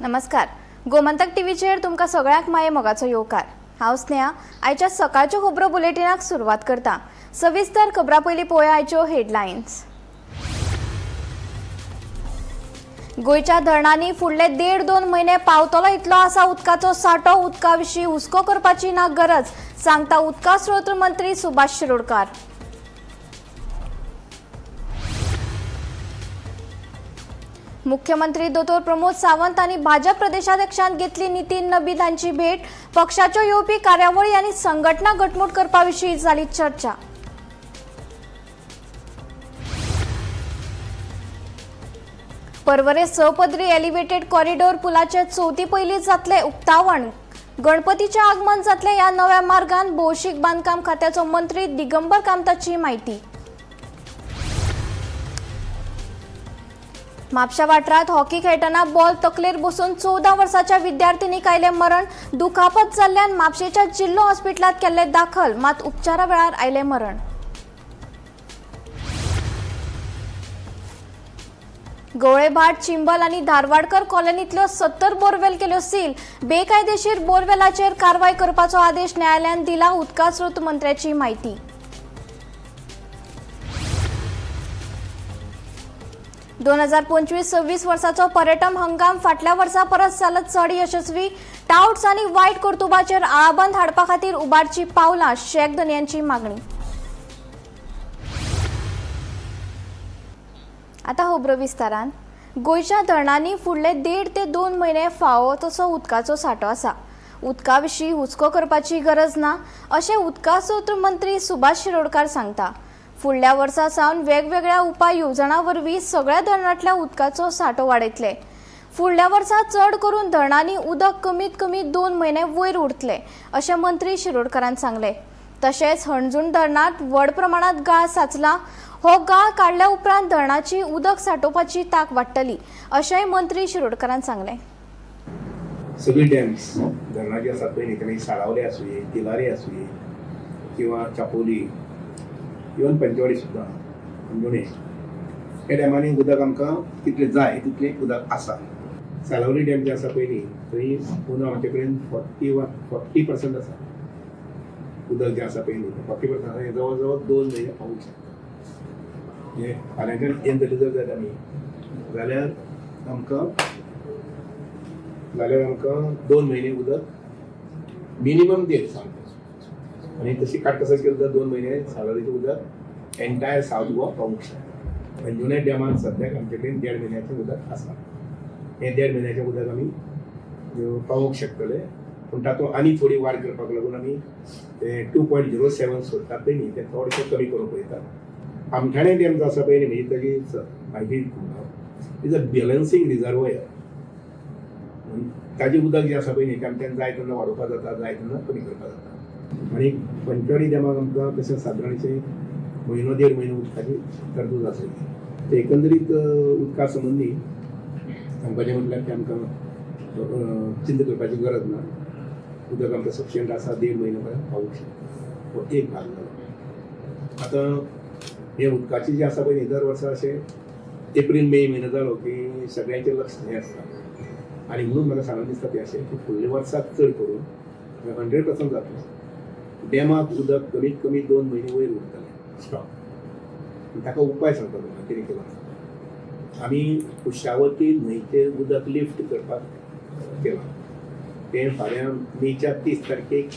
नमस्कार, गोमंतक टीव्हीचेर तुमकां सगळ्यांक माये मोगाचो येवकार. हांव स्नेहा. आयच्या सकाळच्यो खबरो बुलेटिनाक सुरवात करता. सविस्तर खबरां पयलीं पळोवया आयच्यो हेडलायन्स. गोंयच्या धरणांनी फुडले 1.5-2 म्हयने पावतलो इतलो आसा उदकाचो सांठो. उदका विशीं हुस्को करपाची ना गरज, सांगता उदका स्रोत मंत्री सुभाष शिरोडकार. मुख्यमंत्री दोतोर प्रमोद सावंत आनी भाजप प्रदेशाध्यक्षान घेतली नितीन नबीन हांची भेट. पक्षाच्यो येवपी कार्यावळी आनी संघटना घटमूट करपा विशीं जाली चर्चा. पर्वरे सपदरी एलिव्हेटेड कॉरिडॉर पुलाचे चवथी पयलीं जातले उक्तावण. गणपतीचें आगमन जातलें ह्या नव्या मार्गान, भौशीक बांदकाम खात्याचो मंत्री दिगंबर कामताची म्हायती. म्हापशा वाठारांत हॉकी खेळटना बॉल तकलेर बसून 14 वर्साच्या विद्यार्थिनीक आयलें मरण. दुखापत जाल्ल्यान म्हापशेच्या जिल्लो हॉस्पिटलांत केल्ले दाखल, मात उपचारा वेळार आयलें मरण. गवळेभाट, चिंबल आनी धारवाडकर कॉलनीतल्यो 70 बोरवेल केल्यो सील. बेकायदेशीर बोरवेलाचेर कारवाय करपाचो आदेश न्यायालयान दिला, उदका स्रोत मंत्र्याची म्हायती. 2025-26 वर्साचो पर्यटन हंगाम फाटल्या वर्सा परस जालो चड यशस्वी. टावट्स आनी वायट कर्तुबाचेर आळाबंद हाडपा खातीर उबारची पावलां, शेक धनयांची मागणी. आतां खबरो विस्तारान. गोंयच्या धरणांनी फुडले 1.5 ते 2 म्हयने फावो तसो उदकाचो सांठो आसा. उदका विशीं हुस्को करपाची गरज ना, अशें उदका स्रोत मंत्री सुभाष शिरोडकार सांगता. फुडल्या वर्सा सावन वेगवेगळ्या उपाय येवजणां वरवीं सगळ्या धरणांतल्या उदकाचो सांठो वाडयतले. फुडल्या वर्सा चड करून धरणांनी उदक कमीत कमी 2 म्हयने वयर उरतले, अशें मंत्री शिरोडकारान सांगलें. तशेंच हणजूण धरणांत व्हड प्रमाणांत गाळ साचला. हो गाळ काडल्या उपरांत धरणाची उदक सांठोवपाची तांक वाडटली, अशेंय मंत्री शिरोडकारान सांगलें. सगळी डॅम्स धरणां जी आसात पळय न्ही, तेणी साळावले आसुये, तिलारी आसुये किंवा चापोली, इवन पंचवाडी सुद्दां, अंजुणे, ह्या डॅमांनी उदक आमकां कितलें जाय तितलें उदक आसा. साळावली डॅम जे आसा पळय न्ही, थंय अंदू आमचे कडेन 40% आसा उदक जें आसा पळय न्ही, 40% आसा. हें जवळ जवळ 2 म्हयने पावूंक शकता. हें फाल्यांच्यान हें धरलें जर जाल्यार आमी जाल्यार आमकां 2 म्हयने उदक मिनिमम देड सामकें. आनी तशी काटकसर केली जाल्यार 2 म्हयने साळावलीचें उदक एंटायर सावथ गोवा पावूंक शकता. अंजुणे डॅमान सद्याक आमचे कडेन 1.5 म्हयन्याचें उदक आसा. हें 1.5 म्हयन्याचें उदक आमी पावोवंक शकतले, पूण तातूंत आनी थोडी वाड करपाक लागून आमी ते 2.07 सोडटात पळय न्ही, तें थोडेशें कमी करूंक पळयतात. आमठाणे डॅम जो आसा पळय न्ही, म्हणजे ताजी म्हायती is a balancing reservoir. ताजें उदक जें आसा पळय न्ही, तें आमच्यान जाय तेन्ना वाडोवपाक जाता, जाय तेन्ना कमी करपाक जाता. आनी पंचवाडी डॅमाक आमकां तशें सादारणशें म्हयनो 1.5 म्हयनो उदकाची तरतूद आसा. ते एकंदरीत उदका संबंदी सांगपाचें म्हटल्यार तें आमकां चिंता करपाची गरज ना. उदक आमकां सफिशियंट आसा, 1.5 म्हयनो पर्यंत पावूंक शकता. हो एक भाग जालो. आतां हें उदकाचें जें आसा पळय न्ही, दर वर्सा अशें एप्रील मे म्हयनो जालो की सगळ्यांचें लक्ष हें आसता. आनी म्हणून म्हाका सांगून दिसता तें अशें की फुडल्या वर्साक चड करून 100% जातलें, डॅमाक उदक कमीत कमी 2 म्हयने वयर उरतलें स्टॉक. ताका उपाय सांगता तुमकां कितें केलां आमी. कुशावती न्हंयचें उदक लिफ्ट करपाक केलां. तें फाल्यां मेच्या 30 तारखेक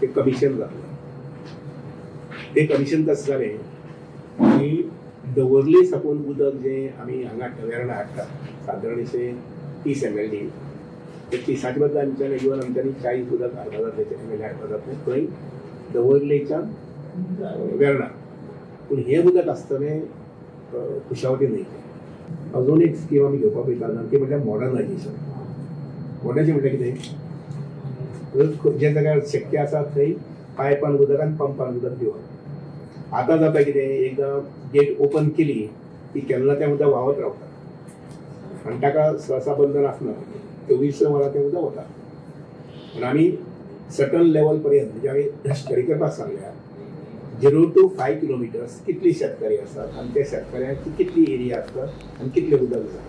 तें कमिशन जातलें. तें कमिशन तशें जालें की दवर्ली साकून उदक जें आमी हांगा हाडटा, वेर्णा हाडटा, सादारणशें 30 MLD, ते 30च्या बदला आमच्यान इवन आमच्यांनी 40 उदक हाडपा जातलें, MLD हाडपा जातलें खंय, दवर्लेच्यान वेर्णा. पूण हें उदक आसतलें कुशावती न्हंयचें. अजून एक स्कीम आमी घेवपाक पळयता, ती म्हटल्यार मॉडर्नायजेशन. मॉडर्नायजेशन म्हटल्यार कितें, जे जाग्यार शक्य आसा थंय पायपान उदक आनी पंपान उदक दिवप. आतां जाता कितें, एकदां गेट ओपन केली की केन्ना तें उदक व्हांवत रावता आनी ताका सहसा बंधन आसना, 24 वरां तें उदक वता. पूण आमी सर्टन लेवल पर्यंत, म्हणजे आमी स्टडी करपाक सांगल्या, 0 to 5 kilometres कितली शेतकरी आसात आनी त्या शेतकऱ्यांची कितली एरिया आसता आनी कितलें उदक जाय.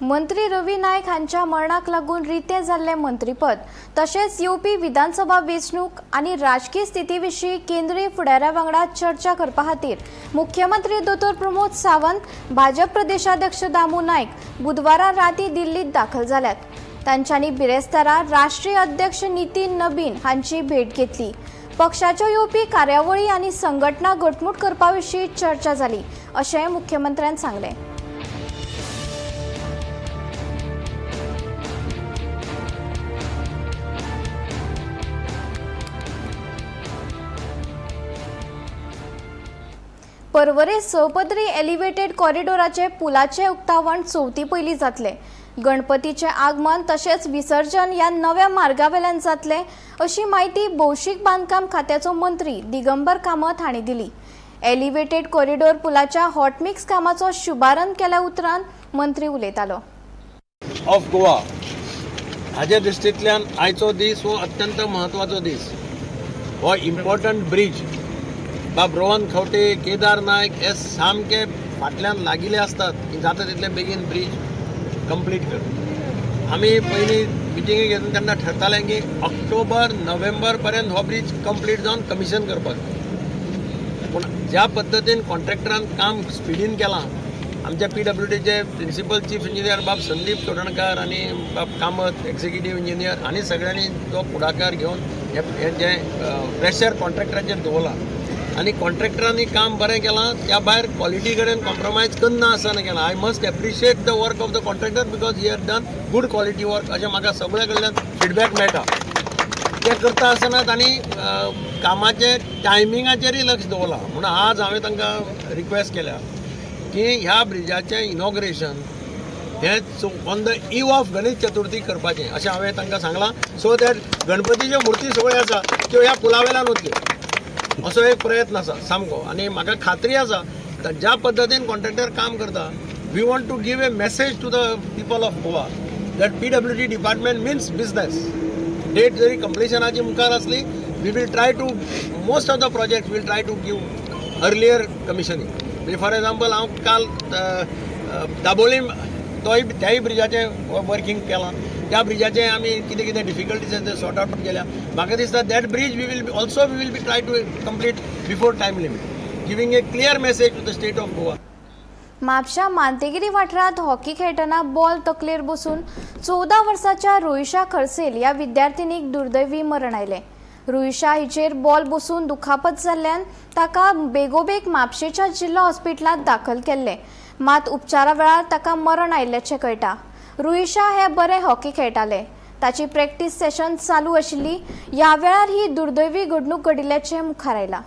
मंत्री रवी नायक हांच्या मरणाक लागून रितें जाल्लें मंत्रीपद तशेंच येवपी विधानसभा वेंचणूक आनी राजकी स्थिती विशीं केंद्रीय फुडाऱ्या वांगडा चर्चा करपा खातीर मुख्यमंत्री दोतोर प्रमोद सावंत, भाजप प्रदेशाध्यक्ष दामू नायक बुधवारा राती दिल्लीत दाखल जाल्यात. तांच्यांनी बिरेस्तारा राष्ट्रीय अध्यक्ष नितीन नबीन हांची भेट घेतली. पक्षाच्यो येवपी कार्यावळी आनी संघटना घटमूट करपा विशीं चर्चा जाली अशें मुख्यमंत्र्यान सांगलें. पर्वरे सपदरी एलिव्हेटेड कॉरिडोराचे पुलाचे उक्तावण चवथी पयलीं जातलें. गणपतीचें आगमन तशेंच विसर्जन ह्या नव्या मार्गावेल्यान जातलें अशी म्हायती भौशीक बांदकाम खात्याचो मंत्री दिगंबर कामत हांणी दिली. एलिव्हेटेड कॉरिडोर पुलाच्या हॉटमिक्स कामाचो शुभारंभ केल्या उपरांत मंत्री उलयतालो. ऑफ गोवा हाज्या दृश्टींतल्यान आयचो दीस हो अत्यंत म्हत्वाचो दीस. हो इम्पॉर्टंट ब्रीज बाब रोहन खंवटे, केदार नायक हे सामके फाटल्यान लागिल्ले आसतात की जाता तितले बेगीन ब्रीज कंप्लीट कर. आमी पयलीं मिटिंगे घेतून तेन्ना ठरतालें की ऑक्टोबर नोव्हेंबर पर्यंत हो ब्रीज कंप्लीट जावन कमिशन करपाक जाय. पूण ज्या पद्दतीन कॉन्ट्रॅक्टरान काम स्पिडीन केलां, आमच्या पी डब्ल्यू डीचे प्रिन्सिपल चीफ इंजिनियर बाब संदीप चोडणकार आनी बाब कामत एक्झिक्युटीव इंजिनियर आनी सगळ्यांनी जो फुडाकार घेवन हें जें प्रेशर कॉन्ट्रॅक्टराचेर दवरलां आनी कॉन्ट्रॅक्टरांनी काम बरें केलां, त्या भायर क्वॉलिटी कडेन कॉम्प्रोमायज करना आसतना केलां. I must appreciate the work of the contractor because he has done good quality work अशें म्हाका सगळ्या कडल्यान फिडबॅक मेळटा. तें करता आसतना तांणी कामाचें टायमिंगाचेरूय लक्ष दवरलां. म्हणून आज हांवें तांकां रिक्वेस्ट केल्या की ह्या ब्रिजाचें इनॉग्रेशन हें on the eve of Ganesh Chaturthi करपाचें अशें हांवें तांकां सांगलां, सो that गणपतीच्यो मुर्ती सगळ्यो आसा त्यो ह्या पुला वयल्यान वतल्यो असो एक प्रयत्न आसा सामको. आनी म्हाका खात्री आसा, ज्या पद्दतीन कॉन्ट्रॅक्टर काम करता, we want to give a message to the people of Goa that PWD department means business. Date जरी कंप्लिशनाची मुखार आसली, we will try to most of the project will try to give earlier commissioning. म्हणजे for example, हांव काल दाबोलीम तोय त्याय ब्रिजाचें working केलां. त्या ब्रिजाचें आमी कितें कितें डिफिकल्टीज आसा ते सॉर्ट आवट केल्या. म्हाका दिसता that bridge we will also we will be try to complete before time limit, giving a clear message to the state of Goa. म्हापशा मांतेगिरी वाठारांत हॉकी खेळटना बॉल तकलेर बसून 14 वर्साच्या रुईशा खर्सेल ह्या विद्यार्थिनीक दुर्दैवी मरण आयलें. रुईशा हिचेर बॉल बसून दुखापत जाल्ल्यान ताका बेगोबेग म्हापशेच्या जिल्लो हॉस्पिटलांत दाखल केल्लें. मात उपचारा वेळार ताका मरण आयिल्ल्याचें कळटा. रुईशा हे बरें हॉकी खेळटाले. ताची प्रॅक्टीस सेशन चालू आशिल्ली. ह्या वेळार ही दुर्दैवी घडणूक घडिल्ल्याचें मुखार आयलां.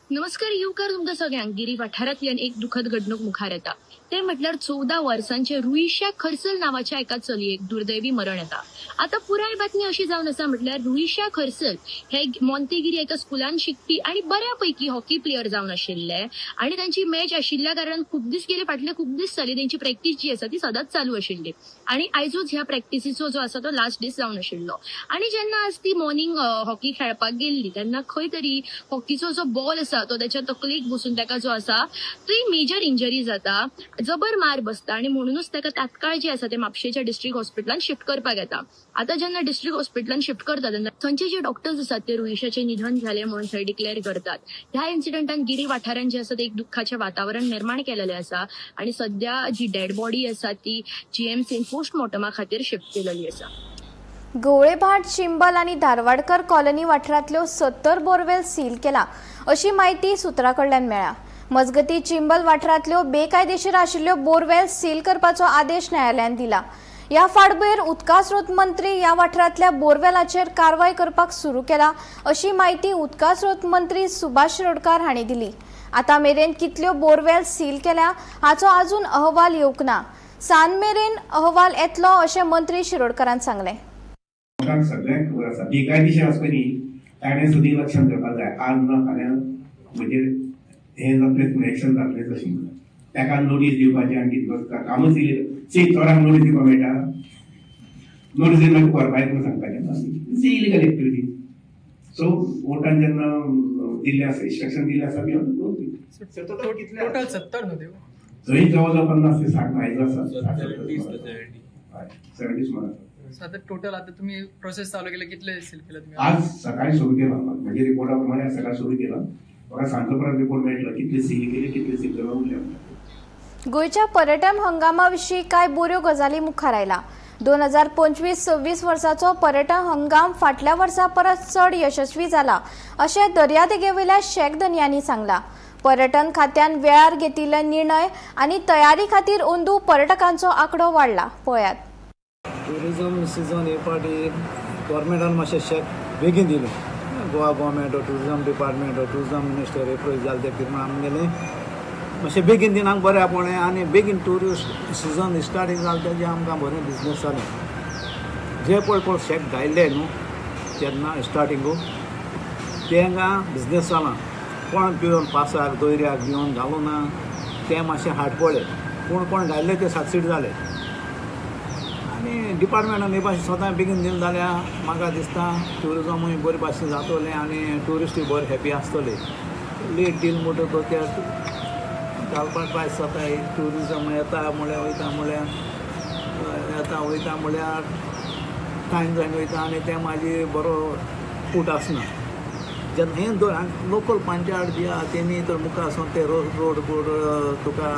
नमस्कार, येवकार तुमकां सगळ्यांक. गिरी वाठारांतल्यान एक दुखद घडणूक मुखार येता, ते म्हटल्यार 14 वर्सांचे रुईशा खर्सल नावाच्या एका चलयेक दुर्दैवी मरण येता. आता पुराय बातमी अशी जावन आसा, म्हटल्यार रुईशा खर्सल हे मोंतेगिरी एका स्कुलान शिकपी आणि बऱ्यापैकी हॉकी प्लेयर जावन आशिल्ले आणि तांची मॅच आशिल्ल्या कारणान खूब दीस गेले, फाटले खूब दीस जाले तेंची प्रॅक्टीस जी आसा ती सदांच चालू आशिल्ली आणि आयजूच ह्या प्रॅक्टिसीचो जो आसा तो लास्ट दीस जावन आशिल्लो. आणि जेन्ना आज ती मॉर्निंग हॉकी खेळपाक गेल्ली तेन्ना खंय तरी हॉकीचो जो बॉल आसा तो त्याच्या तकलेक बसून ताका जो आसा ती मेजर इंजरी जाता, जबर मार बसता आणि म्हणूनच ताका तात्काळ जे आसा ते म्हापशेच्या डिस्ट्रिक्ट हॉस्पिटलान शिफ्ट करपाक येता. आता जेन्ना डिस्ट्रिक्ट हॉस्पिटलान शिफ्ट करता तेन्ना थंयचे जे डॉक्टर्स आसात ते रुईशाचें निधन जालें म्हणून थंय डिक्लेअर करतात. ह्या इन्सिडंटान गिरी वाठारान जे आसा ते एक दुख्खाचें वातावरण निर्माण केलेलें आसा आणि सध्या जी डेड बॉडी आसा ती जीएमसीन पोस्टमॉर्टमा खातीर शिफ्ट केलेली आसा. गवळेभाट, चिंबल आनी धारवाडकर कॉलनी वाठारांतल्यो 70 बोरवेल सील केला अशी म्हायती सुत्रां कडल्यान मेळ्ळ्या. मजगतीं, चिंबल वाठारांतल्यो बेकायदेशीर आशिल्ल्यो बोरवेल सील करपाचो आदेश न्यायालयान दिला. ह्या फाटभुंयेर उदका स्रोत मंत्री ह्या वाठारांतल्या बोरवेलाचेर कारवाय करपाक सुरू केला अशी म्हायती उदका स्रोत मंत्री सुभाष शिरोडकार हांणी दिली. आतां मेरेन कितल्यो बोरवेल सील केल्या हाचो अजून अहवाल येवंक ना. सांज मेरेन अहवाल येतलो अशें मंत्री शिरोडकारान सांगलें. लोकांक सगळ्यांक खबर आसा, बेकायदेशीर आसा पळय न्ही, ताणें सुद्दां लक्षान करपाक जाय. आज ना फाल्यां म्हणजे हें जातलेंच, एक्शन जातलेंच अशें म्हणून. ताका नोटीस दिवपाची आनी कितें करता कामूच इलिगल. सी, चोरांक नोटीस दिवपाक मेळटा? नोटीस दिवन मागीर व्हरपाक म्हणून सांगपाचें, it's illegal activity. So कोर्टान जेन्ना दिल्लें आसा, इन्स्ट्रक्शन दिल्लें आसा, we have to close it. Total 70 न्हू त्यो? थंय जवळ जवळ 50 ते 60 आयज आसा, 70 सुमार आसा. सो आता टोटल आता तुम्ही प्रोसेस चालू केले, कितले सील केले तुम्ही? आज सकाळी सुरू केला, म्हणजे रिपोर्टा प्रमाणे आज सकाळी सुरू केला. म्हाका सांजचो परत रिपोर्ट मेळटलो कितले सील केले, कितले सील करपाक उरले. गोंयच्या पर्यटन हंगामा विशीं कांय बऱ्यो गजाली मुखार आयला. 2025-26 वर्साचो पर्यटन हंगाम फाटल्या वर्सा परस चड यशस्वी जाला अशें दर्यादेगेवयल्या शॅक धनयांनी सांगलां. पर्यटन खात्यान वेळार घेतिल्ले निर्णय आनी तयारी खातीर अंदू पर्यटकांचो आंकडो वाडला. पळयात. टुरिजम सिजन हे पाटी गव्हर्मेंटान मातशें शेक बेगीन दिलें. Goa government, tourism department, tourism minister approach जाले ते कितें आमगेलें मातशें बेगीन दिनाक बरें पडलें आनी बेगीन ट्युरिस्ट सिजन स्टार्टींग जालें, तेजें आमकां बरें बिजनस जालें. जे पळय पळय शेक घायल्ले न्हू तेन्ना स्टार्टिंगू तेंकां बिजनस जाला. कोण पिवन पासाक दोयऱ्याक घेवन घालूं ना, तें मातशें हाड पडलें, पूण कोण घायल्ले ते सक्सीड जाले. आनी डिपार्टमेंटान हे भाशेन स्वता बेगीन दिलें जाल्यार म्हाका दिसता ट्युरिजमूय बरे भाशेन जातलें आनी ट्युरिस्टूय बरे हॅपी आसतले. लेट डील म्हणटकच ते घालपाक त्रास जाता. ट्युरिजम येता म्हळ्यार वयता, म्हळ्यार येता वयता, म्हळ्यार टायम जायन वयता आनी तें मागीर बरो फूट आसना. जेन्ना हें दोन लोकल पंचायत बी आहा, तेणी तर मुखार वचोन ते रोड रोड बोर्ड तुका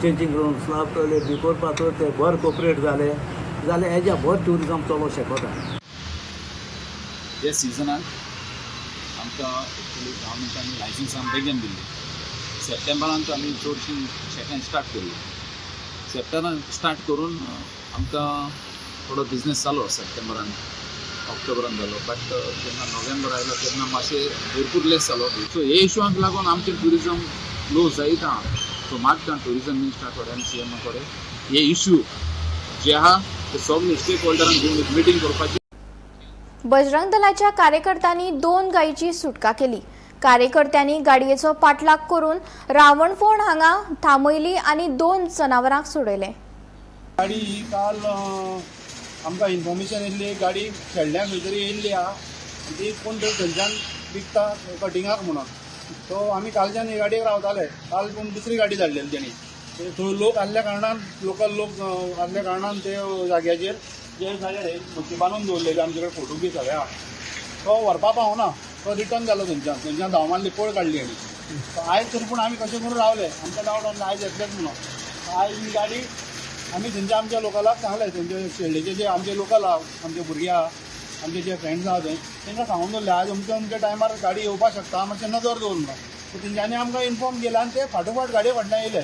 चेंजींग रूम, स्लॅब टॉयलेट बी करपा तर ते बरे कोपरेट जाले जाल्यार हेज्या बरें ट्युरिजम चलोवंक शकता. ह्या सिजनाक आमकां एक्चुली गव्हर्मेंटान लायसन्स बेगीन दिल्ली. सप्टेंबरांत आमी चडशीं शॅकां स्टार्ट केल्ली. सप्टेंबरान स्टार्ट करून आमकां थोडो बिजनेस जालो सप्टेंबरान, ऑक्टोबरान जालो, बट जेन्ना नोव्हेंबर आयलो तेन्ना मातशें भरपूर लेस जालो. सो हे इशूआंक लागून आमचें ट्युरिजम लो जायत आहा. सो मागता ट्युरिजम मिनिस्टरा कडेन, सी एमा कडेन, हे इशू जे आहा ते सगळे स्टेक होल्डरांक घेवन एक मिटींग करपाची. बजरंग दलाच्या कार्यकर्त्यांनी दोन गायीची सुटका केली. कार्यकर्त्यांनी गाडयेचो पाठलाग करून रावणफोंड हांगा थांबयली आनी दोन जनावरांक सोडयले. गाडी ही काल आमकां इन्फॉर्मेशन येयल्ली, एक गाडी शेल्ड्यां खंय तरी येयल्ली आहा आनी ती कोण तरी थंयच्यान विकता कटिंगाक म्हणून. सो आमी कालच्यान ही गाडयेक रावताले. काल पूण दुसरी गाडी धाडलेली तेणी. थंय लोक आहल्या कारणान, लोकल लोक आहल्या कारणान ते जाग्याचेर, जे जाग्यार हे म्हशी बांदून दवरलेले, आमचे कडेन फोटो बी सगळे आहा, तो व्हरपा पावना, तो रिटर्न जालो थंयच्यान. थंयच्यान धांव मारली, पळ काडली. आनी आयज तरी पूण आमी कशें करून रावले. आमकां डावट आसलो आयज येतलेच म्हणून. आयज ही गाडी आमी थंयच्या आमच्या लोकलाक सांगलें, थंयचे शेल्डेचे जे आमचे लोकल आहा, आमचे भुरगे आहा, आमचे जे फ्रेंड्स आहा थंय, तांकां सांगून दवरलें, आयज अमक्या अमक्या टायमार गाडी येवपाक शकता, मातशें नदर दवर म्हणून. सो तेंच्यांनी आमकां इन्फॉर्म केलें आनी ते फाटोफाट गाडये फाटल्यान येयले.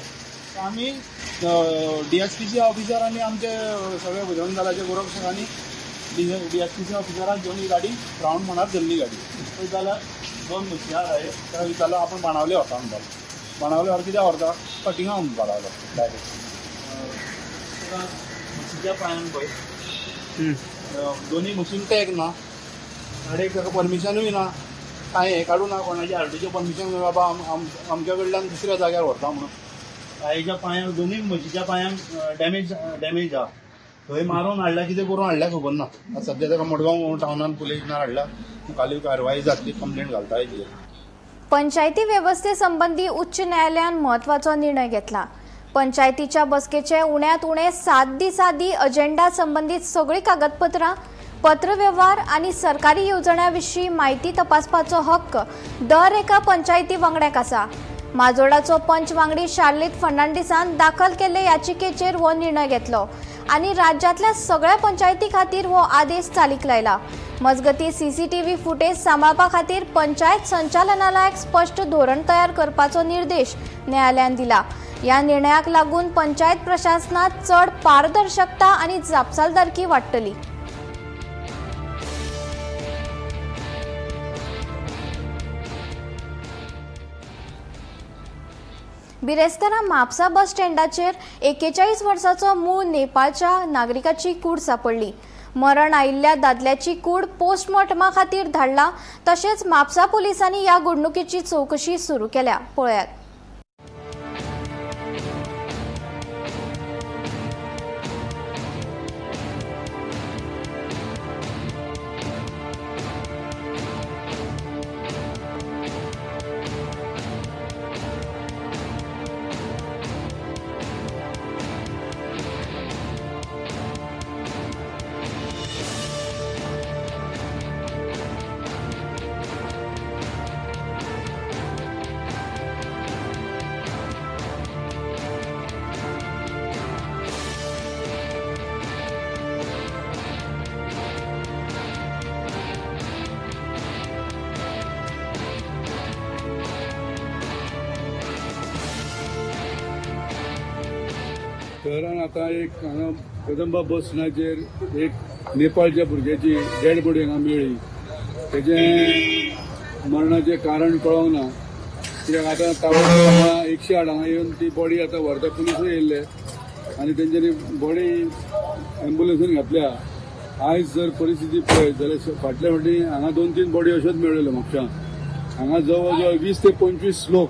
आमी डीएसपीसी ऑफिसर आनी आमचे सगळे बजरंग दलाचे गोरक्षकांनी डीएसपीसी ऑफिसराक घेवन ही गाडी रावंड फोंडार धरली. गाडी पळयत जाल्यार दोन म्हशी आहा. ताका विचारलो, आपूण बाणावले व्हरता म्हणटालो. बाणावले व्हर कित्याक व्हरता? कटिंगा म्हणपाक लागलो डायरेक्ट. म्हशीच्या पांयान पळय, दोनी म्हशींक टॅग ना, गाडयेक ताका परमिशनूय ना, कांय हें काडूं ना कोणाची आरटीचें परमिशन, बाबा आमच्या कडल्यान दुसऱ्या जाग्यार व्हरता म्हणून. गायेच्या पांयांक, दोनूय म्हशीच्या पांयांक डॅमेज डॅमेज आहा. थंय मारून हाडल्या, कितें करून हाडल्या खबर ना. आतां सद्या ताका मडगांव टावनान पुलीस स्टेशनार हाडला. मुखाल्ली कारवाय जातली, कंप्लेन घालता हेजेर. पंचायती वेवस्थे संबंदी उच्च न्यायालयान म्हत्वाचो निर्णय घेतला. पंचायतीच्या बसकेचे उण्यांत उणे 7 दीस आदीं अजेंडा संबंदीत सगळीं कागदपत्रां, पत्रवेव्हार आनी सरकारी येवजण्यां विशीं म्हायती तपासपाचो हक्क दर एका पंचायती वांगड्याक आसा. माजोडाचो पंच वांगडी शार्लीत फर्नांडीसान दाखल केल्ले याचिकेचेर हो निर्णय घेतलो आनी राज्यांतल्या सगळ्या पंचायती खातीर हो आदेश चालीक लायला. मजगतीं, सीसीटीव्ही फुटेज सांबाळपा खातीर पंचायत संचालनालयाक स्पश्ट धोरण तयार करपाचो निर्देश न्यायालयान दिला. ह्या निर्णयाक लागून पंचायत प्रशासनात चड पारदर्शकता आनी जापसालदारकी वाडटली. बिरेस्तारा म्हापसा बस स्टँडाचेर 41 वर्साचो मूळ नेपाळच्या नागरिकाची कूड सांपडली. मरण आयिल्ल्या दादल्याची कूड पोस्टमॉर्टमा खातीर धाडला. तशेंच म्हापसा पुलिसांनी ह्या घडणुकेची चवकशी सुरू केल्या. पळयात. आतां एक हांगा कदंबा बस स्टँडाचेर एक नेपाळच्या भुरग्याची डेड बॉडी हांगा मेळ्ळी. तेजें मरणाचें कारण कळोंक ना, कित्याक आतां ताबडतोब 108 हांगा येवन ती बॉडी आतां व्हरता. पुलिसूय येयल्ले आनी तेंच्यांनी बॉडी एम्बुलन्सीन घातल्या. आयज जर परिस्थिती पळयत जाल्यार फाटल्या फावटी हांगा 2-3 बॉडी अश्योच मेळ्ळ्यो म्हापशां. हांगा जवळ जवळ 20 ते 25 लोक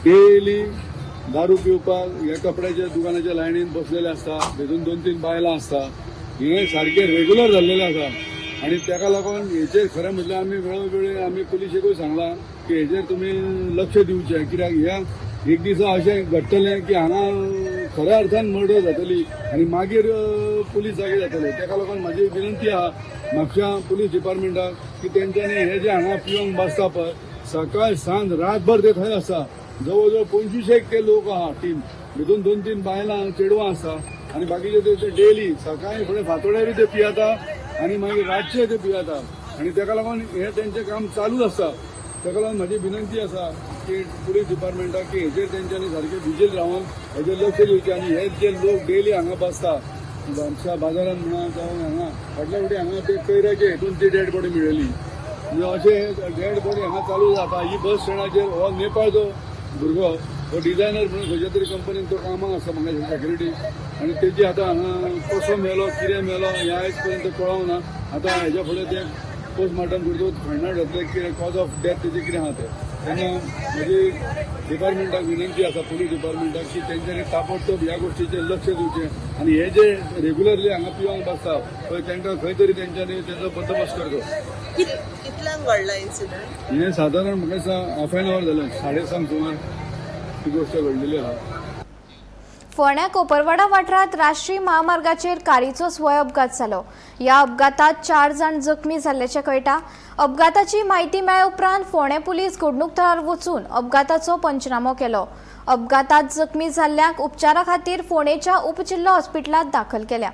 डेली दारू पिवपाक ह्या कपड्याच्या दुकानाच्या लायनीन बसलेले आसता. तितून 2-3 बायलां आसता. हें सारकें रेगुलर जाल्लेलें आसा आनी ताका लागून हेचेर खरें म्हटल्यार आमी वेळोवेळी आमी पुलिशेकूय सांगलां की हेचेर तुमी लक्ष दिवचें, कित्याक ह्या एक दिसा अशें घडटलें की हांगा खऱ्या अर्थान मर्डर जातली आनी मागीर पुलीस जागे जातले. ताका लागून म्हाजी विनंती आहा म्हापशां पुलीस डिपार्टमेंटाक की तेंच्यांनी हे जे हांगा पिवंक बसता पळय, सकाळ सांज रातभर ते थंय आसता. जवळ जवळ 25 ते लोक आहा टीम, भितून 2-3 बायलां चेडवां आसता आनी बाकीचे ते डेली सकाळी फुडें फांतोड्यारूय ते पियेता आनी मागीर रातचे ते पियेता आनी ताका लागून हें तेंचें काम चालूच आसता. ताका लागून म्हाजी विनंती आसा की पुलीस डिपार्टमेंटाक की हेचेर तेंच्यांनी सारकें विजील रावन हेचेर लक्ष दिवचें आनी हे जे लोक डेली हांगा बसता आमच्या बाजारांत म्हणा जावं हांगा फाटल्या फावटी हांगा ते कैऱ्याचे हेतून ती डेड बॉडी मेळ्ळी. म्हणजे अशें डेड बॉडी हांगा चालू जाता. ही बस स्टँडाचेर हो नेपाळचो भुरगो हो डिझायनर म्हणून खंयच्या तरी कंपनीन तो कामाक आसता म्हाका सेक्युरिटी, आनी तेजी आतां हांगा कसो मेलो कितें मेलो हें आयज पर्यंत कळोंक ना. आतां हेज्या फुडें ते पोस्टमार्टम करतकूच फायंड आवट जातलें कितें कॉज ऑफ डेथ तेजें कितें आहा तें. तेन्ना म्हजी डिपार्टमेंटाक विनंती आसा पुलीस डिपार्टमेंटाक की तेंच्यांनी ताबडतोब ह्या गोश्टीचेर लक्ष दिवचें आनी हे जे रेगुलरली हांगा पिवंक बसता पळय तांकां खंय तरी तेंच्यांनी तेजो बंदोबस्त करचो. कितल्यांक घडला इन्सिडंट? हें सादारण म्हाका दिसता हाफ एन our जालें, 6:30 सुमार ही गोश्ट घडलेली आहा. फोंड्या कोपरवाडा वाठारांत राष्ट्रीय महामार्गाचेर कारीचो स्वय अपघात जालो. ह्या अपघातात 4 जाण जखमी जाल्ल्याचें कळटा. अपघाताची म्हायती मेळ्ळे उपरांत फोंडें पुलीस घडणूक थळार वचून अपघाताचो पंचनामो केलो. अपघातात जखमी जाल्ल्यांक उपचारा खातीर फोंडेच्या उपजिल्लो हॉस्पिटलांत दाखल केल्या.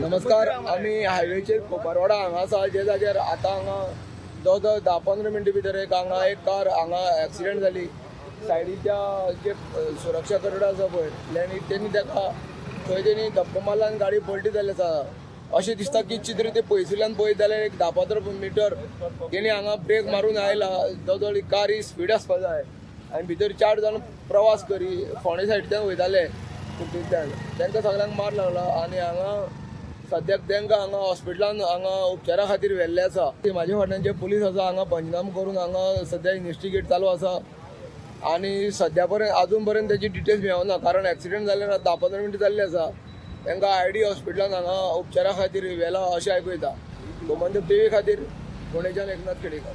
नमस्कार, आमी हायवेचेर कोपरवाडा हांगा आसा, जे जाग्यार आतां हांगा जवळ जवळ 10-15 मिनटां भितर एक हांगा एक कार हांगा एक्सिडेंट जाली. सायडीच्या जे सुरक्षा करडा आसा पळय तेणी ताका थंय तेणी धपको मारला आनी गाडी पलटी जाल्ली आसा. अशें दिसता की चित्र ते पयसुल्ल्यान पळयत जाल्यार एक 10-15 मिटर तेणी हांगा ब्रेक मारून आयला. जवळ जवळ कार ही स्पीड आसपा जाय आनी भितर 4 जाण प्रवास करी फोंडे सायडीच्यान वयताले कुर्टींतल्यान, तांकां सगळ्यांक मार लागला आनी हांगा सद्याक तांकां हांगा हॉस्पिटलान हांगा उपचारा खातीर व्हेल्ले आसा. म्हाजे फाटल्यान जे पुलीस आसा हांगा पंचनामो करून हांगा सद्या इन्वेस्टिगेट चालू आसा आनी सद्या पर्यंत अजून पर्यंत तेची डिटेल्स मेळना, कारण एक्सिडेंट जाल्ल्यान 10-15 मिनटां जाल्ली आसा. तांकां आयडी हॉस्पिटलान हांगा उपचारा खातीर व्हेला अशें आयकूं येता. गोमंतक टीव्ही खातीर फोंडेच्यान एकनाथ खेडेकर.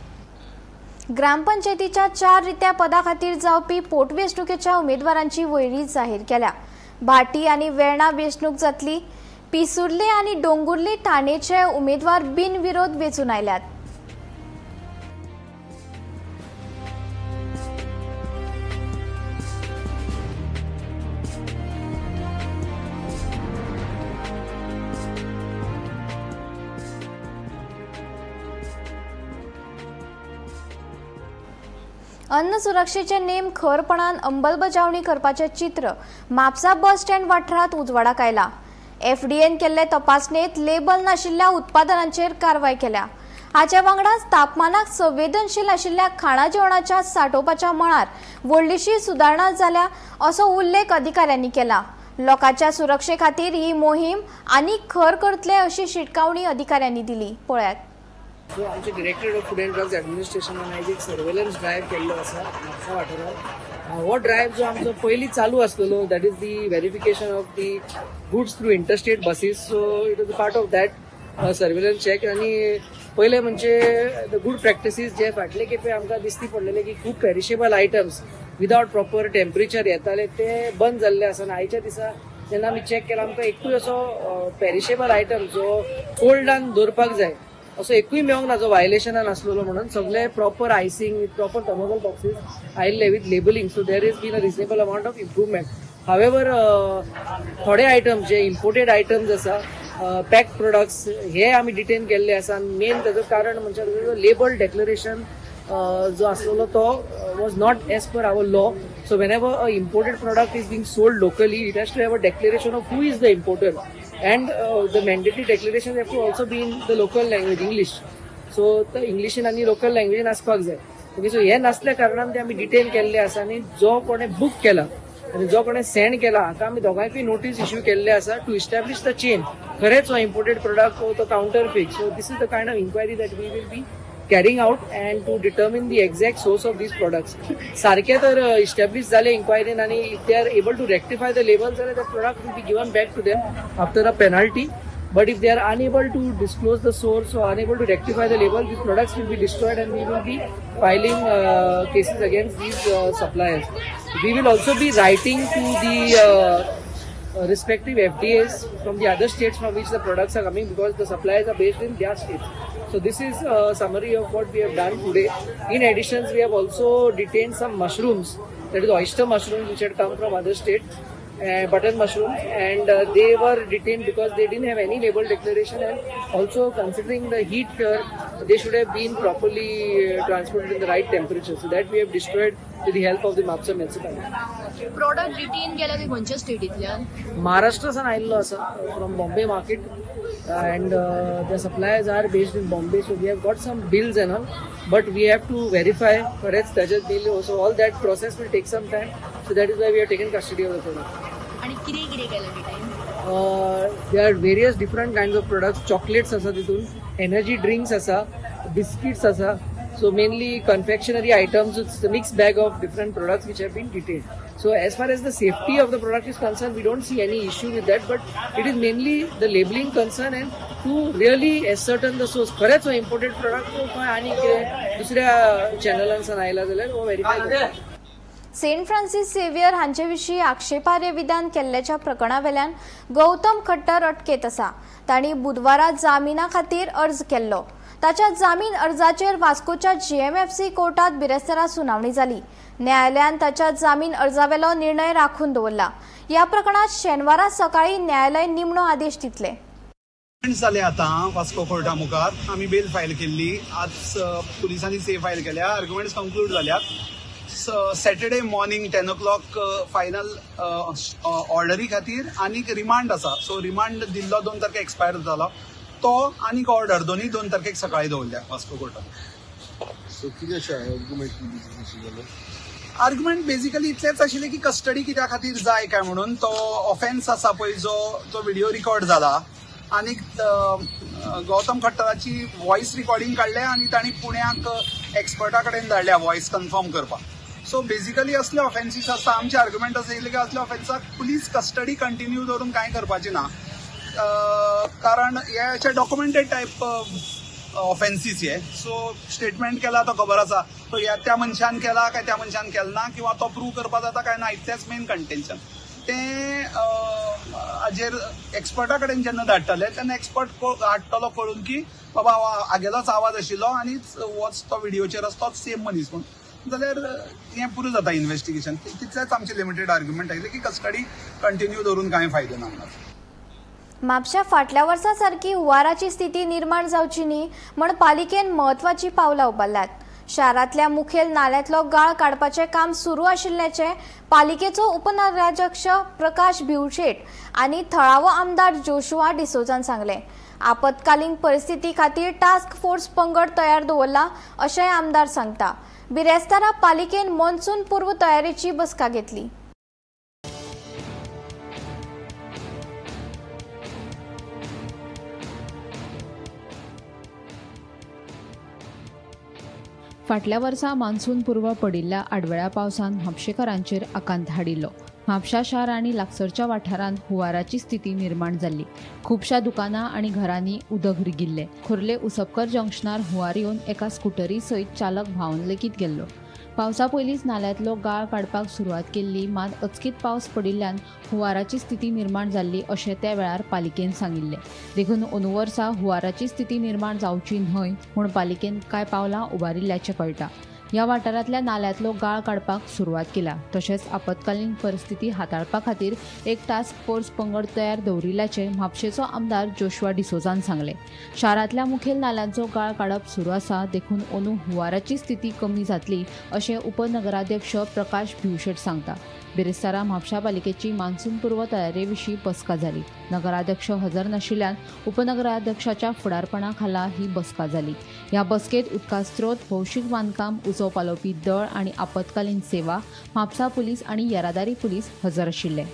ग्रामपंचायतीच्या 4 रित्या पदा खातीर जावपी पोटवेंचणुकेच्या उमेदवारांची वळेरी जाहीर केल्या. भाटी आनी वेर्णा वेंचणूक जातली. पिसुर्ले आनी डोंगुर्ले ठाणेचे उमेदवार बिनविरोध वेंचून आयल्यात. अन्न सुरक्षेचे नेम खरपणान अंमलबजावणी करपाचें चित्र म्हापसा बस स्टँड वाठारांत उजवाडाक आयला. एफडीएन केल्ले तपासणेत लेबल नाशिल्ल्या उत्पादनांचेर कारवाय केल्या. हाचे वांगडाच तापमानाक संवेदनशील आशिल्ल्या खाणा जेवणाच्या सांठोवपाच्या मळार व्हडलीशी सुदारणा जाल्या असो उल्लेख अधिकाऱ्यांनी केला. लोकांच्या सुरक्षे खातीर ही मोहीम आनीक खर करतले अशी शिटकावणी अधिकाऱ्यांनी दिली. पळयात. सो आमचे directorate of food and drugs ॲडमिनिस्ट्रेशनान आयज एक सर्वेलन्स ड्रायव्ह केल्लो आसा म्हापसा वाठारांत. हो ड्रायव्ह जो आमचो पयलीं चालू आसलेलो, that is the verification of the goods through interstate buses. So it is part of that surveillance check. आनी पयलें म्हणजे the good practices जे फाटले खेपे आमकां दिसती पडलेले की खूब perishable items without proper temperature येताले ते बंद जाल्ले आसा. आनी आयच्या दिसा जेन्ना आमी चॅक केला आमकां एकूय असो पेरिशेबल आयटम जो कोल्डान दवरपाक जाय असो एकूय मेळोंक ना जो वायलेशनान आसलेलो म्हणून. सगळे proper icing with proper thermocol boxes आयिल्ले with labelling. So there is been a reasonable amount of improvement. However थोडे आयटम जे इम्पोर्टेड आयटम्स आसा, पॅक प्रोडक्ट्स, हे आमी डिटेन केल्ले आसा. आनी मेन ताजो कारण म्हणजे ताजो लेबल डेक्लरेशन जो आसलेलो तो was not as per our law. So whenever a imported product is being sold locally, it has to have a declaration of who is the importer, and the mandatory declaration have to also be in the local language, English. So तो इंग्लिशीन आनी local लँग्वेजीन आसपाक जाय. Okay, so हे नासल्या कारणान ते आमी डिटेन केल्ले आसा आनी जो कोणें बूक केला आनी जो कोणें सेंड केला हाका आमी दोगांयकूय नोटीस इश्यू केल्ले आसा टू इस्टॅब्लिश the chain, खरेंच हो इम्पोर्टेड प्रोडक्ट हो तो counterfeit. So this is the kind of inquiry that we will be carrying out and to determine the exact source of these products. सारखे तर establish जाले इन्क्वायरीन आनी if they are able to rectify the label जाल्यार the product will be given back to them after a penalty. But if they are unable to disclose the source or unable to rectify the label, these products will be destroyed and we will be filing cases against these suppliers. We will also be writing to the respective FDAs from the other states from which the products are coming, because the suppliers are based in their states. So this is a summary of what we have done today. In addition, we have also detained some mushrooms, that is oyster mushrooms, which had come from other states, button mushrooms, and they were detained because they didn't have any label declaration, and also considering the heat here, they should have been properly transported in the right temperature. So that we have destroyed with the help of the Mapsa municipality. Product detain केला ते खंयच्या स्टेटींतल्यान? महाराष्ट्रासान आयिल्लो आसा, from Bombay market, and the suppliers are based in Bombay. So we have got some bills and all, but we have to verify खरेंच ताजे bill. So all that process will take some time, so that is why we have taken custody of the product. आनी कितें कितें केलें detain? There are various different kinds of products. Chocolates आसा तितून, energy drinks आसा, biscuits आसा. So mainly confectionery items. It's a mixed bag of different products which have been detained. So as far as the safety of the product is concerned, we don't see any issue with that, but it is mainly the labeling concern and to really ascertain the source. खरेंच हो imported product खंय आनी कितें दुसऱ्या चॅनलांसान आयला जाल्यार हो verify करता. सेंट फ्रान्सिस सेव्हियर हांचे विशीं आक्षेपार्ह विधान केल्ल्याच्या प्रकरणा वेल्यान गौतम खट्टर अटकेत आसा. तांणी बुधवारा जामिना खातीर अर्ज केल्लो. ताच्या जामीन अर्जाचेर वास्कोच्या जीएमएफसी कोर्टात बिरेस्तारा सुनावणी जाली. न्यायालयान ताच्या जामीन अर्जावेलो निर्णय राखून दवरला. ह्या प्रकरणात शेनवारा सकाळी न्यायालय निमणो आदेश दितले. जाले आतां वास्को कोर्टा मुखार आमी बेल फायल केल्ली. आज पुलिसांनी से फायल केल्या. आर्ग्युमेंट्स कंक्लूड जाल्यात. Saturday morning 10 o'clock final ऑर्डरी खातीर आनीक रिमांड आसा. सो रिमांड दिल्लो 2 तारखेक एक्सपायर जालो तो आनीक ऑर्डर दोनूय 2 तारखेक सकाळी दवरल्या वास्को कोर्टान. सो कितें अशें आर्ग्युमेंट जालें? आर्ग्युमेंट बेजिकली इतलेंच आशिल्लें की कस्टडी कित्या खातीर जाय काय म्हणून. तो ऑफेन्स आसा पळय, जो जो व्हिडिओ रिकॉर्ड जाला आनीक गौतम खट्टराची वॉयस रिकॉर्डिंग काडलें आनी तांणी पुण्याक एक्सपर्टा कडेन धाडल्या वॉयस कन्फर्म करपाक. सो बेजिकली असले ऑफेन्सीस आसता. आमचे आर्ग्युमेंट अशें येयलें की असल्या ऑफेन्साक पुलीस कस्टडी कंटिन्यू दवरून कांय करपाचें ना, कारण हे अशे डॉक्युमेंटेड टायप ऑफेन्सीस हे. सो स्टेटमेंट केला तो खबर आसा तो ह्या त्या मनशान केला काय त्या मनशान केला ना किंवा तो प्रूव करपा जाता काय ना, इतलेंच मेन कंटेन्शन. तें हाजेर एक्सपर्टा कडेन जेन्ना धाडटले तेन्ना एक्सपर्ट हाडटलो कळून की बाबा हो हागेलोच आवाज आशिल्लो आनी होच तो व्हिडियोचेर आसा तोच सेम मनीस म्हूण, जाल्यार हें पुरो जाता इन्व्हेस्टिगेशन. तितलेंच आमचें लिमिटेड आर्ग्युमेंट आयलें की कस्टडी कंटिन्यू दवरून कांय फायदो ना म्हणून. म्हापशा फाटल्या वर्सा सारकी हुंवाराची स्थिती निर्माण जावची न्ही म्हण पालिकेन म्हत्वाची पावलां उबारल्यात. शारांतल्या मुखेल नाल्यांतलो गाळ काडपाचें काम सुरू आशिल्ल्याचें पालिकेचो उपनगराध्यक्ष प्रकाश भिवशेट आनी थळावो आमदार जोशुआ डिसोजान सांगलें. आपत्कालीन परिस्थिती खातीर टास्क फोर्स पंगड तयार दवरला अशेंय आमदार सांगता. बिरेस्तारा पालिकेन मॉन्सून पूर्व तयारेची बसका घेतली. फाटल्या वर्सा मान्सून पूर्व पडिल्ल्या आडवेळ्या पावसान म्हापशेकारांचेर आकांत हाडिल्लो. म्हापशा शार आनी लागसरच्या वाठारांत हुंवाराची स्थिती निर्माण जाल्ली. खुबश्या दुकानां आनी घरांनी उदक रिगिल्लें. खोर्ले उसपकर जंक्शनार हुंवार येवन एका स्कुटरी सयत चालक व्हांवन लेगीत गेल्लो. पावसा पयलींच नाल्यांतलो गाळ काडपाक सुरवात केल्ली, मात अचकीत पावस पडिल्ल्यान हुंवाराची स्थिती निर्माण जाल्ली अशें त्या वेळार पालिकेन सांगिल्लें. देखून अंदू वर्सा हुंवाराची स्थिती निर्माण जावची न्हय म्हूण पालिकेन कांय पावलां उबारिल्ल्याचें कळटा. ह्या वाठारांतल्या नाल्यांतलो गाळ काडपाक सुरवात केल्या. तशेंच आपत्कालीन परिस्थिती हाताळपा खातीर एक टास्क फोर्स पंगड तयार दवरिल्ल्याचें म्हापशेचो आमदार जोशुआ डिसोझान सांगलें. शारांतल्या मुखेल नाल्यांचो गाळ काडप सुरू आसा, देखून अंदू हुंवाराची स्थिती कमी जातली अशें उपनगराध्यक्ष प्रकाश भिवशेट सांगता. बिरेस्तारा म्हापशा पालिकेची मान्सून पूर्व तयारे विशीं बसका जाली. नगराध्यक्ष हजर नाशिल्ल्यान उपनगराध्यक्षाच्या फुडारपणा खाला ही बसका जाली. ह्या बसकेत उदका स्रोत, भौशीक बांदकाम, उजो पालोवपी दळ आनी आपत्कालीन सेवा, म्हापसा पुलीस आनी येरादारी पुलीस हजर आशिल्ले.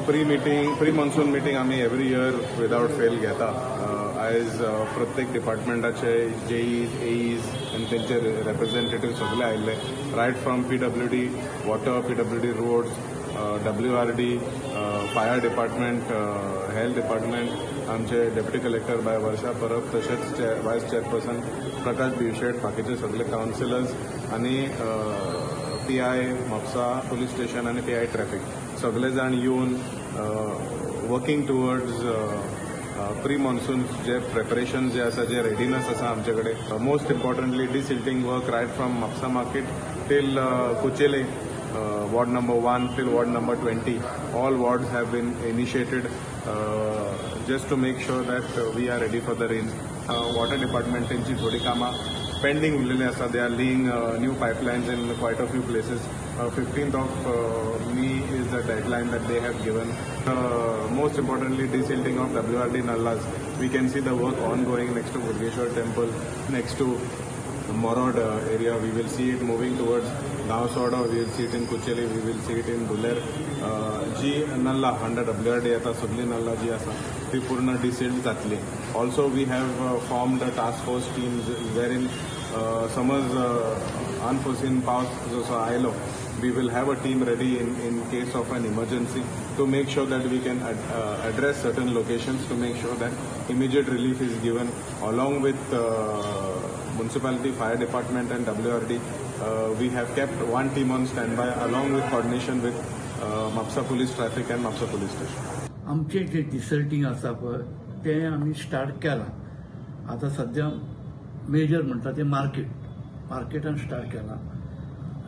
Pre meeting, pre monsoon meeting आमी एवरी इयर विदावट फेल घेता. आयज प्रत्येक डिपार्टमेंटाचे जेईज, एईज आनी तेंचे रेप्रेझेंटेटीव सगळे आयिल्ले, right from PWD water, PWD roads, WRD, fire department, health department, आमचे डेप्युटी कलेक्टर बाय वर्षा परब, तशेंच वायस चेअरपर्सन प्रकाश भिवशेट, बाकीचे सगळे कावन्सिलर्स आनी पीआय म्हापसा पुलीस स्टेशन आनी पीआय ट्रॅफिक सगळे जाण येवन वर्किंग टुवर्ड्स प्री मॉन्सून जे प्रेपरेशन जे आसा, जे रेडिनस आसा आमचे कडेन. Most importantly, desilting work right from Mapusa market till Kuchele, ward number 1 till ward number 20, all wards have been initiated just to make sure that we are ready for the rains. Water department तेंची थोडी कामां pending उरलेली आसा. They are laying new pipelines in quite a few places. 15th of May is the deadline that they have given. Most importantly, desilting of WRD nallas. We can see the work ongoing next to Burgeshwar temple, next to Morod area. We will see it moving towards Gaonswada, we will see it in Kucheli, we will see it in Duler. Ji nallah under WRD येता, सगळी नल्ला जी आसा ती पूर्ण डिसिल्ट जातली. Also, we have formed a task force teams wherein समज unforeseen पावस जसो आयलो, we will have a team ready in case of an emergency to make sure that we can address certain locations, to make sure that immediate relief is given. Along with municipality, fire department and WRD, we have kept one team on standby along with coordination with Mapsa Police Traffic and Mapsa Police Station. आमचें जें डिसल्टींग आसा पळय, तें आमी start केलां. आतां सद्या major म्हणटा तें मार्केट, मार्केटान स्टार्ट केलां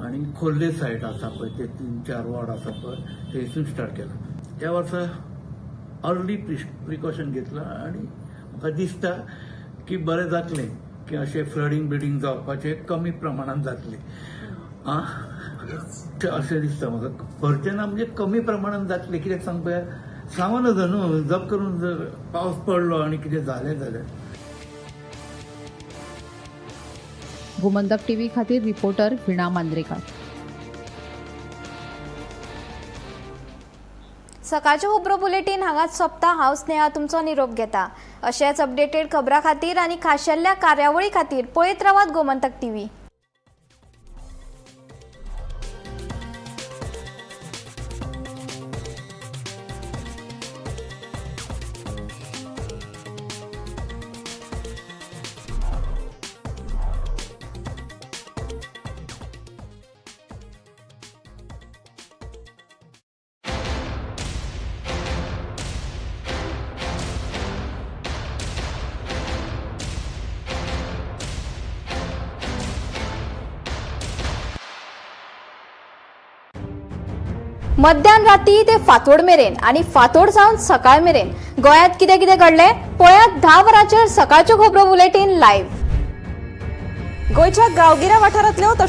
आनी खोर्ले सायड आसा पळय, ते तीन चार वॉर्ड आसा पळय, थंयसून स्टार्ट केलां. त्या वर्सा अर्ली प्रिकॉशन घेतलां आनी म्हाका दिसता की बरें जातलें, की अशें फ्लडींग ब्लिडींग जावपाचें कमी प्रमाणान जातलें आं अशें दिसता म्हाका. भरचें ना म्हणजे कमी प्रमाणान जातलें. कित्याक सांग पळय, सांगू नजो न्हू, जप करून जर पावस पडलो आनी कितें जालें जाल्यार. गोमंतक टीव्ही खातीर रिपोर्टर विणा मांद्रेकार. सकाळचें खबरो बुलेटीन हांगाच सोंपता. हांव स्नेहा तुमचो निरोप घेता. अशेंच अपडेटेड खबरां खातीर आनी खाशेल्ल्या कार्यावळी खातीर पळयत रावात गोमंतक टीव्ही. मध्यान राती ते फांतोड मेरेन आनी फांतोड सावन सकाळ मेरेन गोंयांत कितें कितें घडलें, पळयात 10 वरांचेर सकाळच्यो खबरो बुलेटीन लायव्ह. गोंयच्या गांवगिऱ्या वाठारांतल्यो तशेंच